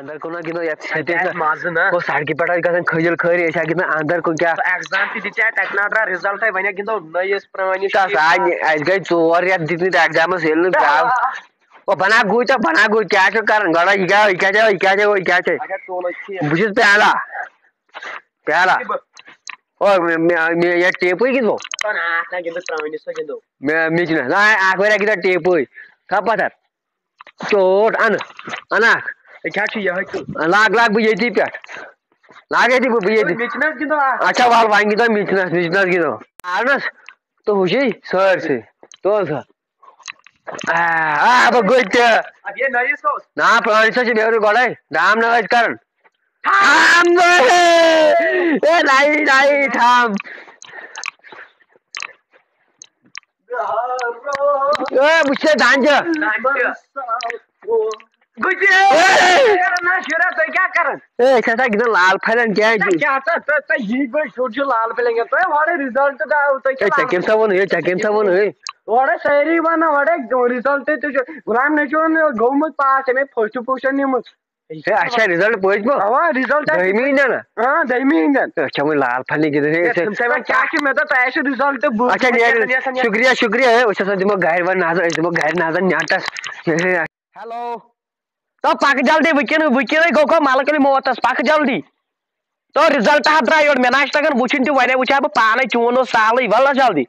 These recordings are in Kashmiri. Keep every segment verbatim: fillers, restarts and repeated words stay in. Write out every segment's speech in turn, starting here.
اندر کُن گِنٛدو یتھ سۭتۍ آسہِ مزٕ نا۔ گوٚو سڑکہِ پٮ۪ٹھ آسہِ گژھان کھٔجل کھٲرۍ، أسۍ ہا گِنٛدان اندر کُن کیٛاہ۔ ایگزام تہِ دِژے تتہِ نادرا، رِزلٹے وۄنۍ گِنٛدو نٔیِس پرٲنِس تس آے نہٕ، اسہِ گٔے ژور رٮ۪تھ دِتمٕتۍ ایگزامس، ییٚلہِ نہٕ درٛاو۔ او بناو گُہہ تہٕ بناو گُہہ، کیٛاہ چھُ کران گۄڈٕ؟ یہِ کیٛاہ، یہِ کیٛاہ چھِ، یہِ کیٛاہ چھِ، یہِ کیٛاہ چھِ؟ اچھا تُل أسۍ چھِ بہٕ چھُس پیالہ، پیالہ۔ او مےٚ مےٚ مےٚ یتھ ٹیپٕے گِنٛدو۔ پن اکھ نہ گِنٛدو ترٲنِس سۭتۍ گِنٛدو۔ مےٚ مےٚ چھُنہٕ، نہ اکھ ؤرۍ گِنٛدو ٹیپٕے۔ تھاو پتھر۔ ژوٹ اَن، اَن اکھ۔ أسۍ چھِ یِہوٚے تہٕ لاگ لاگ بہٕ ییٚتی پٮ۪ٹھ۔ لاگ ییٚتی بہٕ، بہٕ ییٚتی۔ مِچنَس گِنٛدو اَکھ۔ اچھا وَل وۄنۍ گِنٛدو مِچنَس، مِچنَس گِنٛدو۔ آونَس تہٕ ہُشی سٲرسٕے۔ تُل سا۔ آ، آ، بہٕ گوٚو تہِ۔ اَدٕ یے نٔیِس اوس۔ نا پرٛٲنِس حظ چھِ بیٚہوان گۄڈَے۔ دام نہ ٲسۍ کَران۔ تھام نہ۔ اے نَیہِ، نَیہِ تھام۔ اے بہٕ چھُسے دَنجہِ۔ دَنجہِ۔ گُجہِ۔ نہ شُرا، تُہۍ کیٛاہ کَران؟ اے أسۍ ہسا گِنٛدان لال پھلٮ۪ن کیٛازِ؟ کیٛاہ سا، تُہۍ، تۄہہِ یی گٔے شُرۍ چھِ لال پھلٮٮ۪ن گِنٛدان۔ تۄہہِ اورَے رِزلٹ درٛاو، تُہۍ اے ژےٚ کٔمۍ سا ووٚنُے؟ اے ژےٚ کٔمۍ سا ووٚنُے؟ اورَے سٲری وَنان، اورَے رِزلٹ تہِ چھُ۔ غلام نبی چھُ وَنان، گوٚمُت پاس، أمۍ فٔسٹ پُزیشن نِمٕژ۔ ہے اچھا رِزلٹ پٔتۍ مو؟ اَوا، رِزلٹ آسہِ۔ دٔیمہِ ہِنٛدۍ نا؟ آ، دٔیمہِ ہِنٛدٮ۪ن۔ أسۍ چھا وۄنۍ لال پھلہِ گِنٛدان؟ ہے، ہے، أسۍ تِم چھِ وۄنۍ کیٛاہ چھِ مےٚ دوٚپ، تۄہہِ آسِوٕ رِزلٹ بوٗزمُت، اچھا کیٛاہ نیرِ۔ چھِ یَژھان، یَژھان۔ شُکریہ، شُکریہ۔ ہے، أسۍ ہسا دِمو گرِ وۄنۍ نظر، أسۍ دِمو گرِ نظر نیٹس۔ ہیلو۔ تو پکھ جلدی، وٕنکیٚن، وٕنکیٚنٕے گوٚو کھو ملک علی موتس، پکھ جلدی۔ تو رِزلٹ ہا درٛاو یورٕ، مےٚ نہ چھِ تگان وٕچھُن تہِ، وۄنۍ وٕچھِ ہا بہٕ پانے، چون اوس سہلٕے، ولہ جلدی۔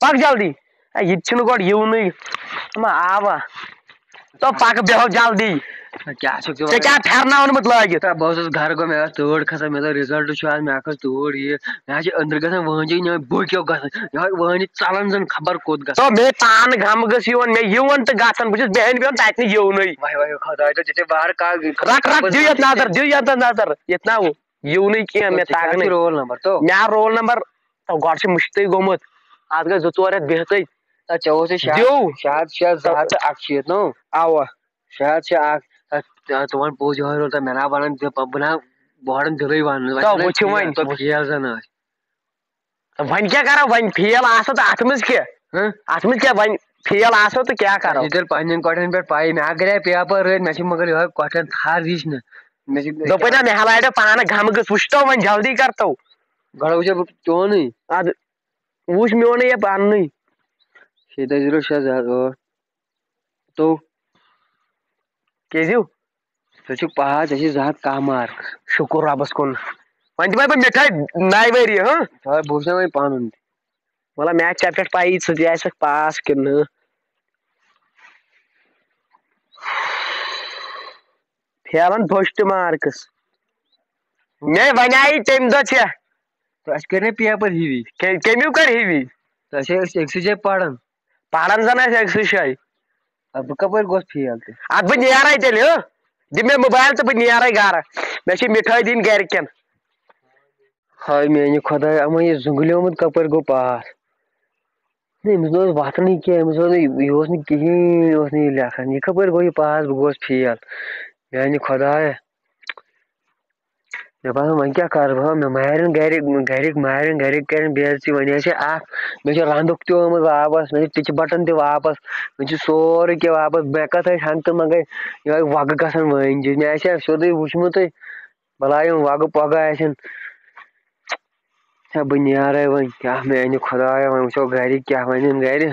پکھ جلدی۔ ہے، یہِ تہِ چھُنہٕ گۄڈٕ یِونٕے۔ ما آوا۔ تو پکھ بیٚہو جلدی۔ کیٛاہ چھُکھ ژٕ ژےٚ وَنان؟ کیٛاہ پھیرناوُن مطلٲگِتھ؟ بہٕ اوسُس گرٕ گوٚو، مےٚ ٲس تۭر کھسان، مےٚ دوٚپ رِزلٹ چھُ آز، مےٚ کھٔژ تۭر یہِ، مےٚ حظ چھِ أنٛدرٕ گژھان وٲنجہِ، یِہوٚے بُکیو گژھان، یِہوٚے وٲنج ژلان زن خبر کوٚت گژھان۔ تو مے پان غم گٔژھ یِوان، مےٚ یِوان تہٕ گژھان، بہٕ چھُس بیہن بیہن تتہِ نہٕ یِونٕے۔ وای وای خداے، ژےٚ چھے وارٕ کار۔ رٹ رٹ، دِو یتھ نظر، دِو یتھ نظر، یتھ نہ ہُہ یِونٕے کینٛہہ، مےٚ ژےٚ کیٛاہ چھُے تگنٕے۔ رول نمبر تو؟ مےٚ رول نمبر، تو گۄڈٕ چھُ مُشتٕے گوٚمُت، اتھ گٔے زٕ ژور رٮ۪تھ بِہتٕے۔ ژےٚ اوسُے شاید، دیو۔ شاید شےٚ زٕ ہتھ تہٕ اکشیٖتھ نو۔ اوا۔ شاید چھِ اکھ، ژٕ وَن پوٚز یِہوٚے رول تہٕ مےٚ نا وَنان، ژٕ بہٕ نا بہٕ وَنان دِلٕے وَنُن۔ تو وٕچھِو وۄنۍ۔ تو فیل زَن ٲسۍ۔ وۄنۍ کیٛاہ کرو، وۄنۍ فیل آسو تہٕ اتھ منٛز کیٛاہ؟ ہہ؟ اتھ منٛز کیٛاہ، وۄنۍ فیل آسو تہٕ کیٛاہ کرو؟ یہِ تیٚلہِ پننٮ۪ن کۄٹھٮ۪ن پٮ۪ٹھ پَیی، مےٚ ہا گرے پیپر رٔٹۍ، مےٚ چھِ مگر یِہوٚے کۄٹھٮ۪ن تھر ہِش نہٕ۔ مےٚ چھِ دوٚپُے نا، مےٚ ہلاے پانہٕ غم گٔژھ، وٕچھتو وۄنۍ جلدی کرتو۔ گۄڈٕ وٕچھے بہٕ چونُے۔ ادٕ وٕچھ میونُے یہِ پننُے۔ شیٚیہِ دۄیہِ زیٖرو شےٚ زٕ ہَتھ ٲٹھ۔ تو کیٛازِ ہیوٗ؟ ژےٚ چھُکھ پَہہ، ژےٚ چھِ زٕ ہَتھ کاہ مارکٕس۔ شُکُر رۄبَس کُن۔ وۄنۍ دِمَے بہٕ مِٹھٲے نَیہِ ؤری، ہاں؟ تھاو بہٕ وٕچھنا وۄنۍ پَنُن تہِ۔ مطلب، مےٚ چھا پٮ۪ٹھ پَیی، ژٕ تہِ آسَکھ پاس کِنہٕ نہٕ۔ فیلَن فٔسٹ مارکٕس۔ مےٚ وَنیٛاے تَمہِ دۄہ ژےٚ۔ تہٕ اَسہِ کٔرۍ نہ پیپر ہِوی۔ کٔمۍ، کٔمِو کٔر ہِوی؟ تہٕ اَسہِ ٲسۍ أکسٕے جایہِ پَران۔ پَران زَن ٲسۍ أکسٕے جایہِ۔ اَدٕ بہٕ کَپٲرۍ گوس فیل تہِ؟ اَدٕ بہٕ نیرَے تیٚلہِ، ہہ؟ دِ مےٚ موبایل تہٕ بہٕ نیرَے گَرٕ۔ مےٚ چھِ مِٹھٲے دِنۍ گَرِکٮ۪ن۔ ہاے میٛانہِ خۄداے، اَما یہِ زُنٛگلیومُت کَپٲرۍ گوٚو پاس؟ نہ، أمِس نہ اوس وۄتھنٕے کینٛہہ، أمِس اوس نہٕ، یہِ اوس نہٕ کِہیٖنۍ، یہِ اوس نہٕ یہِ لیکھان۔ یہِ کَپٲرۍ گوٚو یہِ پاس؟ بہٕ گوس فیل۔ میٛانہِ خۄدایا۔ مےٚ باسان، وۄنۍ کیٛاہ کَرٕ بہٕ؟ مےٚ مارن گَرِکۍ، گَرِکۍ مارن، گَرِکۍ کَرن بے عزتی۔ وۄنۍ آسہِ اَکھ، مےٚ چھُ رَنٛدُک تہِ آمُت واپَس، مےٚ چھُ ٹِچہِ بَٹَن تہِ واپَس، مےٚ چھُ سورُے کینٛہہ واپَس۔ مےٚ کَتھ ٲسۍ ہَنٛگتہٕ منٛگَے یِہوٚے وۄگہٕ گژھان وٲنجہِ؟ مےٚ آسہِ ہا سیوٚدُے وٕچھمُتٕے۔ بَلاے یِم وۄگہٕ پۄگہٕ آسن۔ ہے، بہٕ نیرے وۄنۍ، کیٛاہ میٛانہِ خۄدایا، وۄنۍ وٕچھو گرِکۍ کیٛاہ وَنن گرِ۔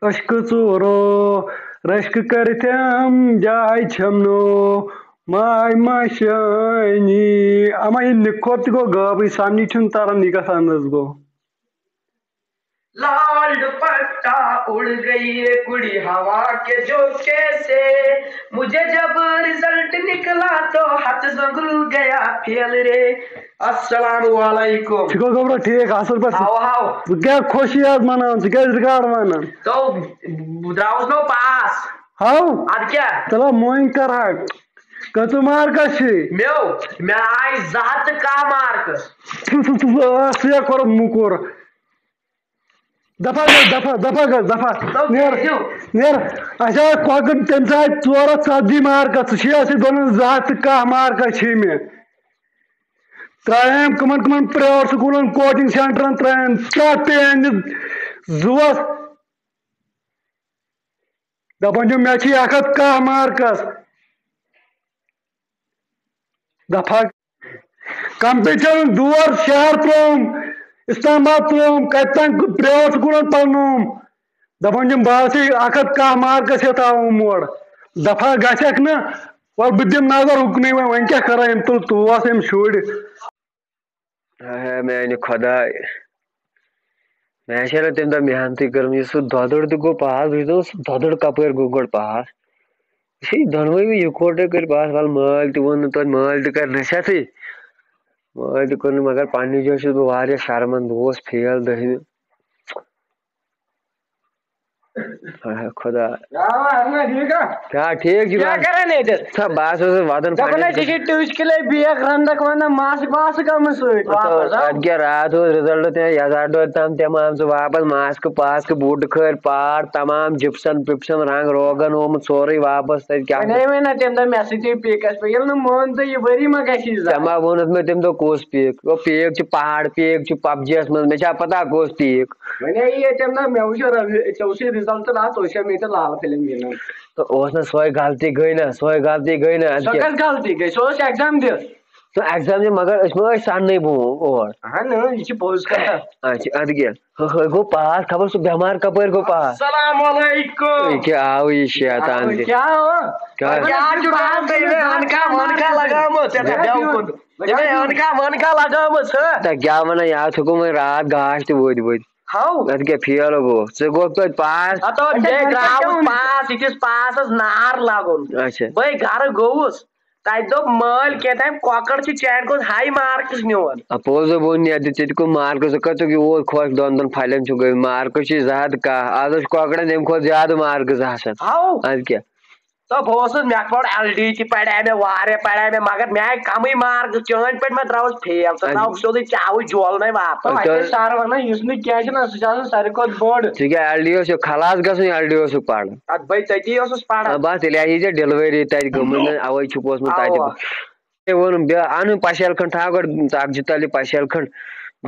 اشکہٕ ژورو رشکہٕ کٔرِتھ أمۍ جاے چھَم نو ماے ماشانی۔ اما یہِ نِکھوت تہِ گوٚو غٲبٕے، سمجھی چھُنہٕ تران یہِ کَتھ اندس گوٚو۔ लाल दुपट्टा उड़ गई ये कुड़ी हवा के झोंके से। मुझे जब रिजल्ट निकला तो हाथ जंगल गया फेल रे। السلام علیکم۔ ژٕ گوٚو گوٚبرا ٹھیٖک، اصل پٲٹھۍ۔ ہاو ہاو۔ ژٕ کیٛاہ خوشی آز مناوان، ژٕ کیٛازِ رِکارڈ ونان؟ تو بہٕ درٛاوُس نو پاس۔ ہاو۔ ادٕ کیٛاہ؟ تیٚلہِ ہا مۄنۍ کرہاکھ۔ کٔژٕ مارکس چھِ؟ میو، مےٚ آے زٕ ہتھ تہٕ کاہ مارکس۔ ژٕ، ژٕ، ژٕ، ژٕ، آ، ژٕ ہا کوٚرُتھ موٚکُر۔ دفع گژھ، دفع، دفع گژھ، دفع۔ تو نیر، کیٛازِ؟ نیر۔ اَسہِ آے کۄکٕر تَمہِ ساتہٕ ژور ہَتھ ژَتجی مارکس، ژٕ چھُے اَسہِ دَپان زٕ ہَتھ تہٕ کاہ مارکس چھِ مےٚ۔ ترٛایَم کٕمَن کٕمَن پرٛیویٹ سکوٗلَن، کوچِنٛگ سینٹرَن ترٛایَم، ترٛٹھ پیٚیَم نہٕ زُوَس۔ دَپان چھُم، مےٚ چھِ اَکھ ہَتھ کاہ مارکس۔ دفعہ کمپیوٹرن دور شہر ترٛووُم، اسلام آباد ترٛووُم، کتہِ تام پریویٹ سکولن پرنووُم۔ دپان چھِم بہٕ ہسا اکھ ہتھ کاہ مارکس ہیتھ آوُم اور۔ دفعہ گژھکھ نہٕ، وۄلہٕ بہٕ دِمہٕ نظر اُکنُے وۄنۍ، وۄنۍ کیٛاہ کرو، أمۍ تُل توس أمۍ شُرۍ۔ ہے میانہِ خۄداے، مےٚ آسہِ ہا نہٕ تَمہِ دۄہ محنتٕے کٔرمٕژ، یُس سُہ دۄدُر تہِ گوٚو پاس، بہٕ چھُس دَپان سُہ دۄدُر کَپٲرۍ گوٚو گۄڈٕ پاس؟ یہِ چھِ دۄنوَے یِکوَٹَے کٔرۍ پاس، وَلہٕ مٲلۍ تہِ ووٚن نہٕ توتہِ، مٲلۍ تہِ کَرِ نصیحتٕے، مٲلۍ تہِ کوٚر نہٕ، مگر پنٛنہِ جایہِ چھُس بہٕ واریاہ شرمنٛد، بہٕ گوس فیل دٔہمہِ۔ آہ، خۄدا۔ کیٛاہ ٹھیٖک چھُ کیٛاہ بس؟ کران ییٚتٮ۪تھ؟ تھا، بس اوسُس وَدان دَپان پنٛنِس ٲسۍ، یہِ چھِ ٹُوِچ کِلے بیگ رَنٛدَکھ وَنان ماسہِ باسہٕ گٔمٕژ سۭتۍ تہٕ واپَس، آو؟ اَدٕ کیٛاہ راتھ اوس result تہِ، یَزار دۄد تام تِم آمژٕ واپَس، ماسکہٕ پاسکہٕ، بوٗٹہٕ کھٲلۍ پاڑ، تمام جِپسَن پِپسَن، رنٛگ روغن آمُت سورُے واپَس، تَتہِ کیٛاہ وَنے مےٚ نہ تَمہِ دۄہ مےٚ سۭتۍ پیکَس پٮ۪ٹھ، ییٚلہِ نہٕ مون ژٕ یہِ ؤری ما گژھی زانٛہہ؟ ژےٚ ما ووٚنُتھ مےٚ تَمہِ دۄہ کُس پیٖک؟ گوٚو پیٖک چھُ پہاڑ پیٖک چھُ، پب جی یَس منٛز، مےٚ چھا پتہ کُس پیٖک؟ وۄنۍ ہے یی ییٚتٮ۪ن نہ مےٚ وٕچھ رَوِ-، ژےٚ وٕچھُے result اَتھ، ژٕ وٕچھے مےٚ تہِ لال فِلم گِنٛدان۔ تہٕ اوس نہ سۄے غلطی گٔے نہ، سۄے غلطی گٔے نہ، اَدٕ سۄ کیٛاہ؟ کۄس غلطی گٔے؟ سۄ ٲس exam دِتھ۔ سُہ exam دِ، مگر أسۍ ما ٲسۍ سَننٕے برونٛہہ اور۔ اہن نہ، یہِ چھِ پوٚز کَتھا۔ اچھا، اَدٕ کیٛاہ؟ ہہ، ہہ، گوٚو پاس، خبر سُہ بٮ۪مار کَپٲرۍ گوٚو پاس؟ السلام علیکم۔ یہِ کیٛاہ آو یہِ شیطان تہِ؟ کیٛاہ آو؟ کیٛاہ؟ کیٛاہ چھُ کران تُہۍ؟ مےٚ أنکھا ونکھا لگٲومٕژ؟ ژےٚ چھےٚ بیوقوٗف۔ ژےٚ چھےٚ أنکھا ونکھا لگٲومٕژ، ہہ؟ تہ کیٛاہ ونان، یہِ آو تھوٚکُم وۄنۍ راتھ گاش تہِ ؤدۍ ؤدۍ۔ ہاو۔ اَدٕ کیٛاہ فیل گوٚو؟ ژٕ گوٚو توتہِ پاس۔ ہتو، اچھا، مےٚ گرٛاوُس پاس، یہِ کِس پاسس نار لگُن۔ اچھا۔ بہٕ گرٕ گوٚوُس۔ تتہِ دوٚپ مٲلۍ کیٛاہ تام کۄکر چھِ چانہِ کھۄتہٕ high marks نِوان۔ اپوز ووٚن یتھ، ژےٚ تہِ کوٚر مارکس، ژٕ کتھ ژٕ یوٗت خۄش دۄن دۄن پھلٮ۪ن چھُ گٔمٕتۍ، مارکس چھِ زٕ ہتھ کاہ، از چھُ کۄکرن تمہِ کھۄتہٕ زیادٕ مارکس آسان۔ ہاو۔ ادٕ کیٛاہ؟ تہٕ بہٕ اوسُس، مےٚ پوٚر ایل ڈی تہِ پرے مےٚ واریاہ، پرے مےٚ، مگر مےٚ آیہِ کمٕے مارکس، چٲنۍ پٲٹھۍ مےٚ درٛاوُس فیل، ژٕ ادٕ درٛاوُکھ سیوٚدُے چاوٕے جولنے واپس۔ تہٕ اَتہِ ٲسۍ سر ونان، یُس نہٕ کینٛہہ چھُنہٕ، سُہ چھُ آسان ساروی کھۄتہٕ بوٚڑ۔ ژےٚ کیٛاہ ایل ڈی اوسُکھ خلاص گژھُن، ایل ڈی اوسُکھ پرُن؟ ادٕ بے تٔتی اوسُس پران۔ آ، بس تیٚلہِ آیی ژےٚ ڈیلوری تتہِ گٔمٕژ، اوے چھُ پوسمُت تتہِ۔ اوا۔ تٔمۍ ووٚنُم، بیٚہہ، اَنُن پشیل کھنٛڈ، تھاو گۄڈٕ ژکجہِ تَلہِ پشیل کھنٛڈ،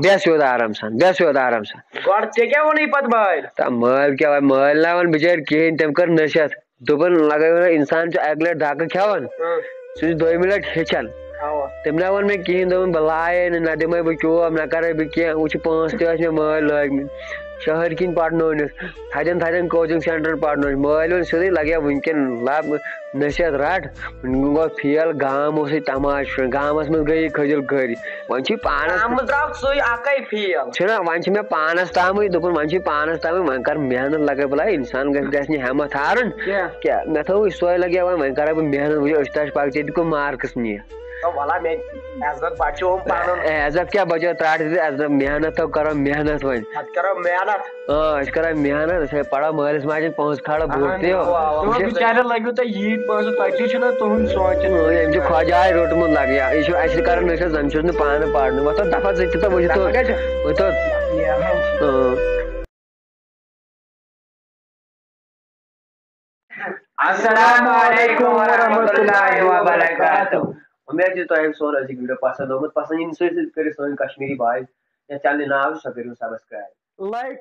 بیٚہہ سیوٚد آرام سان، بیٚہہ سیوٚد آرام سان۔ گۄڈٕ ژےٚ کیٛاہ ووٚنُے پتہٕ مٲلۍ؟ تہٕ مٲلۍ کیٛاہ وَنہِ؟ مٲلۍ نہ وَن بِچٲرۍ کِہیٖنۍ، تٔمۍ کٔر نصیحت، دوٚپُن، لگٲیِو نہٕ، اِنسان چھُ اَکہِ لَٹہِ دَکہٕ کھٮ۪وان، اۭں۔ سُہ چھُ دوٚیمہِ لَٹہِ ہیٚچھان۔ اَوا۔ تٔمۍ نہ ووٚن مےٚ کِہیٖنۍ، دوٚپُن، بہٕ لایے نہٕ، نہ دِمَے بہٕ چوب، نہ کَرَے بہٕ کینٛہہ، وٕچھِ پونٛسہٕ تہِ ٲسۍ مےٚ مٲلۍ لٲگۍ مٕتۍ۔ شہر کِنۍ پرنٲونس، تھدٮ۪ن تھدٮ۪ن coaching centreن پرنٲونس۔ مٲلۍ ووٚن سیوٚدُے، لگیا وٕنکٮ۪ن لب نصیحت رٹ، وٕنکٮ۪ن گوٚو فیل، گام اوسُے تماش، گامس منٛز گٔیے کھٔجل گٔرۍ۔ وۄنۍ چھُے پانس گامس درٛاو سُے اکے فیل۔ چھُنہ، وۄنۍ چھُ مےٚ پانس تامٕے، دوٚپُن وۄنۍ چھُے پانس تامٕے، وۄنۍ کر محنت، لگے بلاے انسان گژھِ، گژھِ نہٕ ہمت ہارُن۔ کینٛہہ۔ کیٛاہ؟ مےٚ تھٲو سۄے لگیا وۄنۍ، وۄنۍ کرے بہٕ محنت، وٕچھو أسۍ تہِ چھِ پکان، ژےٚ تہِ کوٚر مارکس نِیہِ۔ تو ولا مے عزت بچوم پنن۔ اے، عزت کیا بچو؟ تراٹ دِ عزت، محنت تو کرو محنت وۄنۍ۔ اتھ کرو محنت۔ آ، أسۍ کرو محنت، أسۍ ہے پرو مٲلِس ماجہِ پونٛسہٕ کھالو بوٗٹ اہن، تہِ۔ اوا، اوا۔ تِمن بِچارٮ۪ن لگیو تۄہہِ ییٖتۍ پونٛسہٕ، تۄہہِ تہِ چھُو نہ تُہُنٛد سونٛچُن۔ آ، أمۍ چھُ خۄداے روٚٹمُت لگہِ، یہِ چھُ اَسہِ کران، أسۍ زن چھُس نہٕ پانہٕ پرنہٕ۔ وۄتھو دفعہ زٕ تہِ تہٕ وۄتھِو۔ دفعہ کتہِ؟ وۄتھو۔ نیرو۔ آ۔ السلام علیکم ورحمۃ اللہ وبرکاتہ۔ امید چھِ تۄہہِ سون أزیُک video پسند آمُت۔ پسند یِنہٕ سۭتۍ سۭتۍ کٔرِو سٲنۍ کشمیٖری باے یَتھ channelہِ ناو چھُ، سۄ کٔرِو subscribe۔ Like۔